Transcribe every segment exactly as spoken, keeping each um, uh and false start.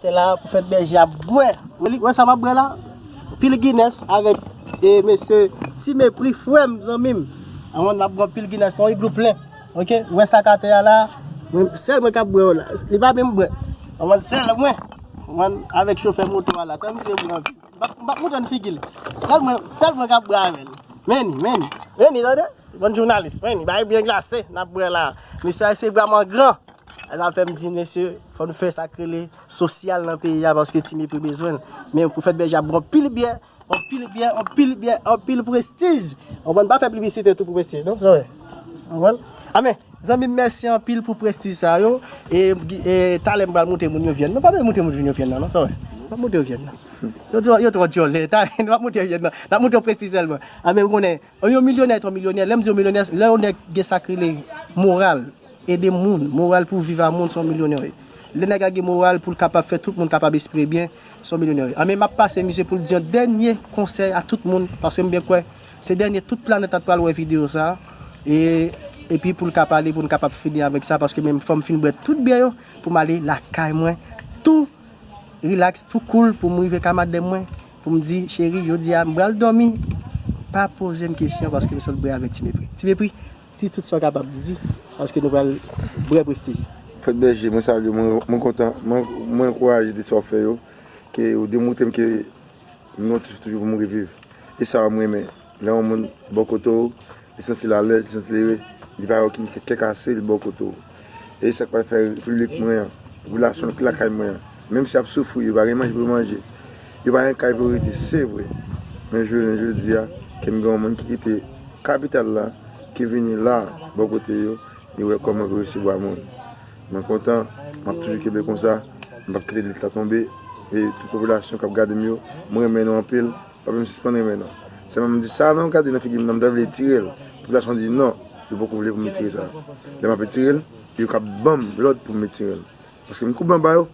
Te la pou fèt bèje ap bwè. Wè li, wè sa m ap bwè la? Pil Guinness avèk e, mesye Ti Mepri, frè m, zanmi m. An mwen, m ap bwè pil Guinness, yon iglo plen. Oke, wè sa k atè a la? Mwen, sèl mwen k ap bwè yo la. Li pa menm bwè. An mwen, sèl mwen. Mwen, avèk chofè moto a la. Tan misye bwè anpil. M p ap, m p ap moutre n figi l. Sèl mwen, sèl mwen k ap bwè avè l. Men ni, men ni. Men ni, tande? Bann jounalis, men ni. Bagay byen glase, n ap bwè la. Mesye a se vrèman gran. Sa fè m di, mesye, fò nou fè sa k rele sosyal nan peyi a, paske Ti Mepri bezwen l. Men pou fèt bèje ap bwè anpil byè, anpil byè, anpil byè, anpil prestij. Ou konprann? Pa fè piblisite tou pou prestij, non, sa vre. Ou konprann? Amen. Zanmi m, mèsi anpil pou prestij sa yo. E, e talè m pral montre moun yo Vyèn. Non, pa bezwen montre moun yo Vyèn nan, non, sa vre. Pa montre yo Vyèn nan. Yo twò, yo twò djòlè. Talè, n ap montre yo Vyèn nan. N ap montre yo prestij sèlman. Amen, ou konnen, yon milyonè, yon milyonè. Lè m di yon milyonè, lè yon nèg gen sa k rele moral, ede moun, moral pou viv a moun, se yon milyonè, wi. Lè nèg la gen moral pou l kapab fè tout moun kapab espere byen, se yon milyonè, wi. Amen, m ap pase misye pou l di yon dènye konsèy a tout moun, paske m byen kwè se dènye tout planèt la t pral wè videyo sa a. E, epi pou l ka pale, pou n kapab fini avèk sa, paske menm fò m fin bwè tout byè yo pou m ale lakay mwen tou rilaks, tou koul, pou m rive ka madanm mwen, pou m di, cheri, jodi a m pral dòmi, pa poze m kesyon paske m sot bwè avèk Ti Mepri. Ti Mepri, di tout sa w kapab di, paske nou pral bwè prestij. Frè Bèje, mwen salye w, mwen, mwen kontan, mwen, mwen ankouraje de sa w fè yo, ke ou demontre m ke nou toujou, toujou pou m reviv. E sa a m renmen. Lè yon moun bò kote w, li santi l alèz, li santi l ere, li pa gen okenn kè kase, li bò kote w. E sa k pral fè repiblik mwen an, popilasyon ki lakay mwen an, menm si y ap soufri, yo pa gen manje pou yo manje, yo pa gen kay pou yo rete, se vre. Men jounen jodi a, ke m gen yon moun ki kite kapital la, ki vini la, bò kote yo, li wè kòman pou resevwa moun. Mwen kontan, m ap toujou kenbe konsa, m p ap kite lit la tonbe, e tout popilasyon k ap gade m yo, mwen renmen nou anpil, pa menm sispann renmen non. Sèlman m di sa non, gade nan figi m nan, m ta vle tire l. Popilasyon di non, yo poko vle pou m tire sa. Lè m ap tire l, yo ka ban m lòd pou m tire l. Paske m koube anba yo,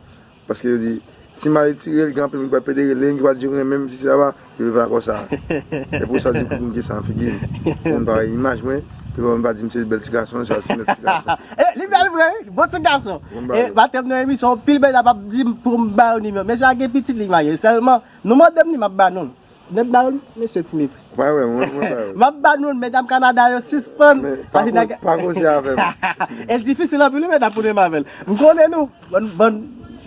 paske yo di, si m al tire l, gen anpil moun ki pral pede l, gen ki pral di yo renmen m, si se la ba, yo pa dakò sa. E pou sa di pou m gen sa nan figi m. Pou moun pa wè imaj mwen, pou moun pa di m se bèl ti gason, se yon ti gason. E, li bèl vre, wi, bon ti gason. E, batèm nan emisyon, anpil bèl ap ap di m pou m ba yo nimewo. Mesye a gen pitit li marye. Sèlman, nou mande m li, m ap ba nou l. Nèg ba yo, mesye Ti Mepri. Mwen, mwen, mwen, mwen ba yo. M ap ba nou l, medam Kanada yo, sispann. Men, pa, pase ko- nèg pa koze avè m. E l difisil anpil, wi, medam, pou nou renmen avè l. M konnen nou. Bann, bann,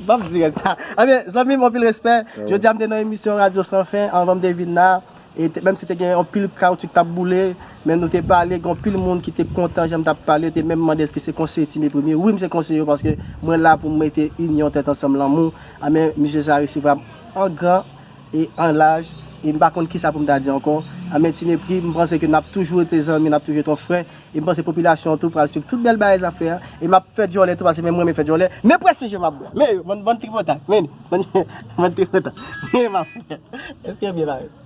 m ap di rès la. Ebyen, zanmi m, anpil respè. Jodi a, m te nan emisyon Radyo San Fen, anvan m te vin la. E te, menm si te gen anpil kawoutchou k t ap boule, men nou te pale, gen anpil moun ki te kontan jan m t ap pale, yo te menm mande èske se konseye Ti Mepri m ye. Wi, m se konseye yo, paske mwen la pou m mete inyon, tèt ansanm, lanmou. Amen, misye sa resevwa m an gran e an laj, e m pa konn kisa pou m ta di ankò. Amen, Ti Mepri, m panse ke n ap toujou rete zanmi, n ap toujou rete yon frè, e m panse popilasyon an tou pral swiv tout bèl bagay l ap fè a, e m ap fè djòlè tou, paske menm mwen renmen fè djòlè, men prestij yo m ap bwè, men yo, bann, bann tripotay, men, bann, bann tripotay, men m ap fè, èske yo byen parèt?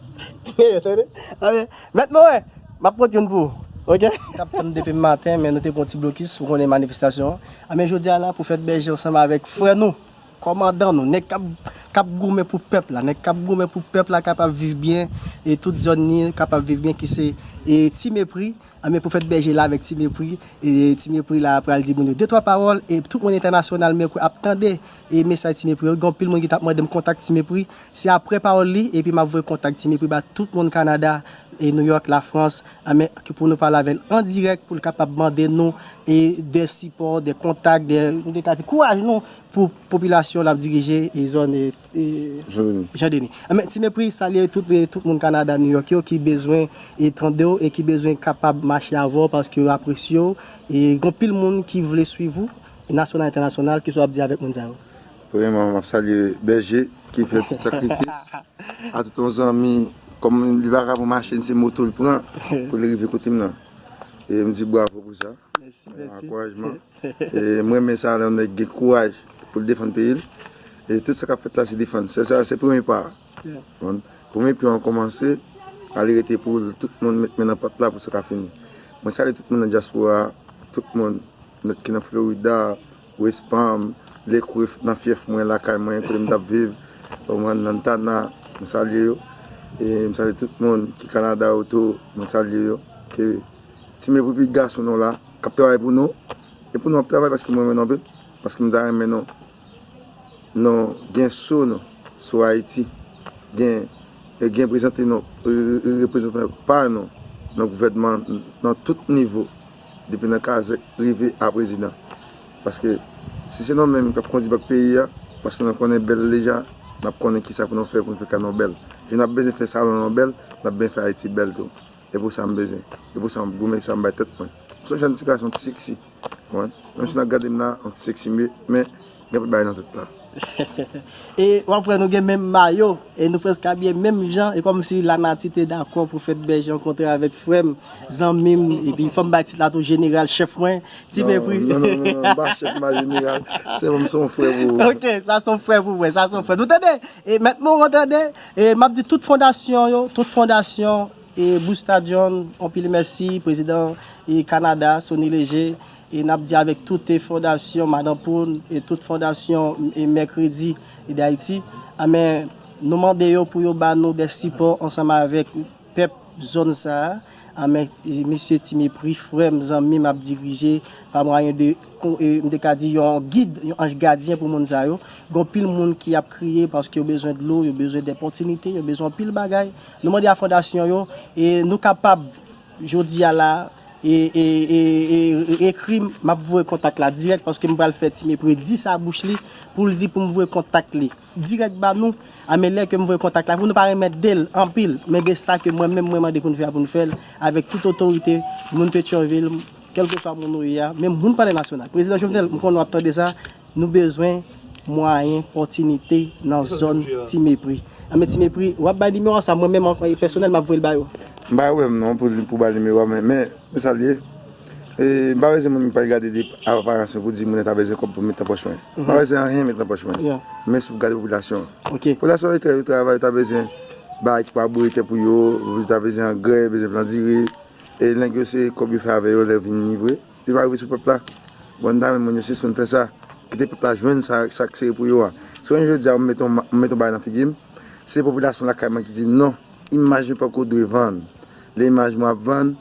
Men yo, tande? Amen, mèt mwen, m ap pote youn pou ou, oke? N t ap tann depi maten, men nou te pran ti blokis, ou konnen manifestasyon an, amen, jodi a la, pou fèt bèje ansanm avèk frè nou, kòmandan nou, nèg k ap, k ap goumen pou pèp la, nèg k ap goumen pou pèp la kapab viv byen, e tout zòn li kapab viv byen, ki se, e, Ti Mepri, anben pou fèt bèje la avèk Ti Mepri, e Ti Mepri la pral di moun yo de twa pawòl, e tout moun entènasyonal, men ap tande, e mesaj Ti Mepri yo, gen anpil moun ki t ap mande m kontak Ti Mepri, se apre pawòl li, epi m ap voye kontak Ti Mepri ba tout moun Kanada, e New York, Lafrans, anben, ki pou nou pale avè l an dirèk pou l kapab mande nou, e de sipò, de kontak, de, nou te ka di kouraj nou, pou popilasyon l ap dirije e zòn e, e Jan Deni. Jan Deni. Enben, Ti Mepri, salye tout, e tout moun Kanada, New York yo ki bezwen e tande w e ki bezwen kapab mache avè w paske yo apresye w. E gen anpil moun ki vle swiv ou, nasyonal, entènasyonal, kisa w ap di avèk moun sa yo? Premyèman, m ap salye Bèje ki fè tout sakrifis. A tout yon zanmi, kòm li pa ka pou mache, se moto l pran pou li rive kote m nan. E m di bravo pou sa. Mèsi, mèsi. Ankourajman. E mwen renmen sa lè yon nèg gen kouraj pou l defann peyi l. E tout sa k ap fèt la se defann. Se sa, se premye pa a. Bon, premye pye an kòmanse, ale rete pou tout moun met men nan pat la pou sa ka fini. Mwen salye tout moun nan dyaspora a, tout moun nèt ki nan Florida, West Palm, Lake Worth, nan fyèf mwen, lakay mwen, kote m t ap viv, mwen nan Tana, m salye yo. E m salye tout moun ki Kanada yo tou, mwen salye yo. Ke Ti Mepri, pitit gason nou la, k ap travay pou nou. E pou nou ap travay paske mwen renmen nou anpil, paske m ta renmen nou Non, gen so nou sou Ayiti, gen, e gen prezante nou, e, e, reprezantan pa nou nan gouvènman nan tout nivo, depi nan kazèk rive a prezidan. Paske si se nou menm k ap kondi bak peyi a, paske nou konnen bèl deja, n ap konnen kisa pou nou fè pou nou fè kay nou bèl. Jan n ap bezwen fè salon nou bèl, n ap bezwen fè Ayiti bèl tou. E pou sa m bezwen. E pou sa m ap goumen, sa m bay tèt mwen. M se yon jèn ti gason, ti seksi. Konprann? Menm si n ap gade m la, yon ti seksi m ye, men gen anpil bagay nan tèt la. E w ap wè nou gen menm mayo, e nou prèske abiye menm jan, e kòmsi lanati te dakò pou fèt bèje yon kontra avèk frè m, zanmi m, epi fò m bay tit la tou jeneral, chèf mwen, Ti Mepri. Non, non, non, non, m pa chèf, m pa jeneral. Se mwen, m se yon frè pou ou. Ok, sa se yon frè pou mwen, sa se yon frè. Nou tande? E mèt mwen, w tande? E m ap di tout fondasyon yo, tout fondasyon, e Busta John, anpil mèsi, prezidan e Kanada, Sony Léger, e n ap di avèk tout e fondasyon Madan Poun, e tout fondasyon e Mèkredi e Dayiti, anben, nou mande yo pou yo ba nou de sipò ansanm avèk pèp zòn sa a, anben, e, mesye Ti Mepri, frè m, zanmi m, ap dirije pa mwayen de, kon, e, m te ka di, yon gid, yon anj gadyen pou moun sa yo. Gen anpil moun ki ap kriye paske yo bezwen dlo, yo bezwen dèpòtinite, yo bezwen anpil bagay. Nou mande a fondasyon yo, e nou kapab, jodi a la, e, e, e, e, e ekri m, m ap voye kontak la dirèk paske m pral fè Ti Mepri di sa bouch li pou l di pou m voye kontak li dirèk ba nou. Anben, lè ke m voye kontak la pou nou, pa renmen de l anpil, men de sa ke mwen menm mwen mande pou n fè a, pou n fè l avèk tout otorite, moun Petyonvil, kèlkeswa moun ou ye a, menm moun Palè Nasyonal. Prezidan Jovenel, m konnen w ap tande sa, nou bezwen mwayen, pòtinite nan zòn Ti Mepri. Anben, Ti Mepri, w ap bay nimewo sa, mwen menm an- pèsonèl, m ap voye l ba yo. M pa wè m non pou, pou bay nimewo a, men, men, men sa l ye. E, m pa bezwen moun ki pral gade de aparans mwen pou di moun nan ta bezwen kòb pou met nan pòch mwen. M pa bezwen anyen met nan pòch mwen. Men si w gade popilasyon an. Popilasyon an yo trè, yo travay, yo ta bezwen bagay ki pou abore tè pou yo, yo ta bezwen angrè, yo bezwen plan dire. E nèg yo se kòb yo fè avè yo lè yo vin livre. Yo pa rive sou pèp la. Bon, n ta renmen moun yo sispann fè sa. Kite pèp la jwenn sa, sa k sere pou yo a. Si w wè jodi a m met yon, m met yon bagay nan figi m, se popilasyon lakay mwen ki di m non. Imaj mwen poko dwe vann. Lè imaj mwen ap vann,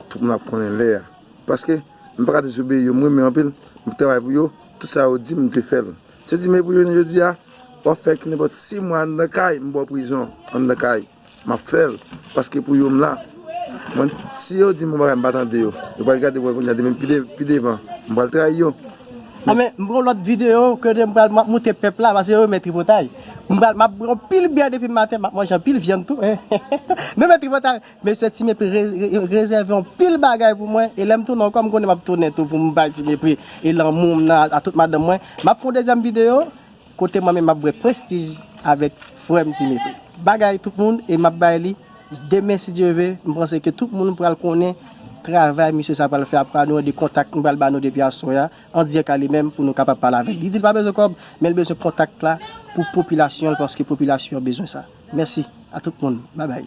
tout moun ap konnen lè a. Paske, m pa ka dezobeyi yo, m renmen yo anpil, m travay pou yo, tout sa yo di m, m te fè l. Se di m pou yo jodi a, w ap fè nenpòt sis mwa anndan kay, m ba w prizon anndan kay. M ap fè l, paske pou yo m la. Konprann? Si yo di m yon bagay m pa tande yo, yo pral gade pou wè kounye a demen pi de, pi devan, m pral trayi yo. Anben, m gen yon lòt videyo kote m pral, m ap moute pèp la, paske yo renmen tripotay. M pral, m ap bwè anpil byè depi maten, m ap manje anpil vyann tou. Nou men tripotay. Mesye Ti Mepri re- re- rezève yon pil bagay pou mwen. E lè m tounen ankò, m konnen m ap tounen tou pou m bay Ti Mepri e lanmou m nan a tout madanm mwen. M ap fè yon dezyèm videyo kote mwen menm m ap bwè Prestij avèk frè m Ti Mepri. Bagay tout moun e m ap bay li demen si Dye ve. M panse ke tout moun pral konnen travay misye sa pral fè apre nou de kontak m pral ba nou depi aswè a an dirèk a li menm pou nou kapab pale avè l. Li di l pa bezwen kòb, men l bezwen kontak la pou popilasyon l paske popilasyon an bezwen sa. Mèsi a tout moun. Babay.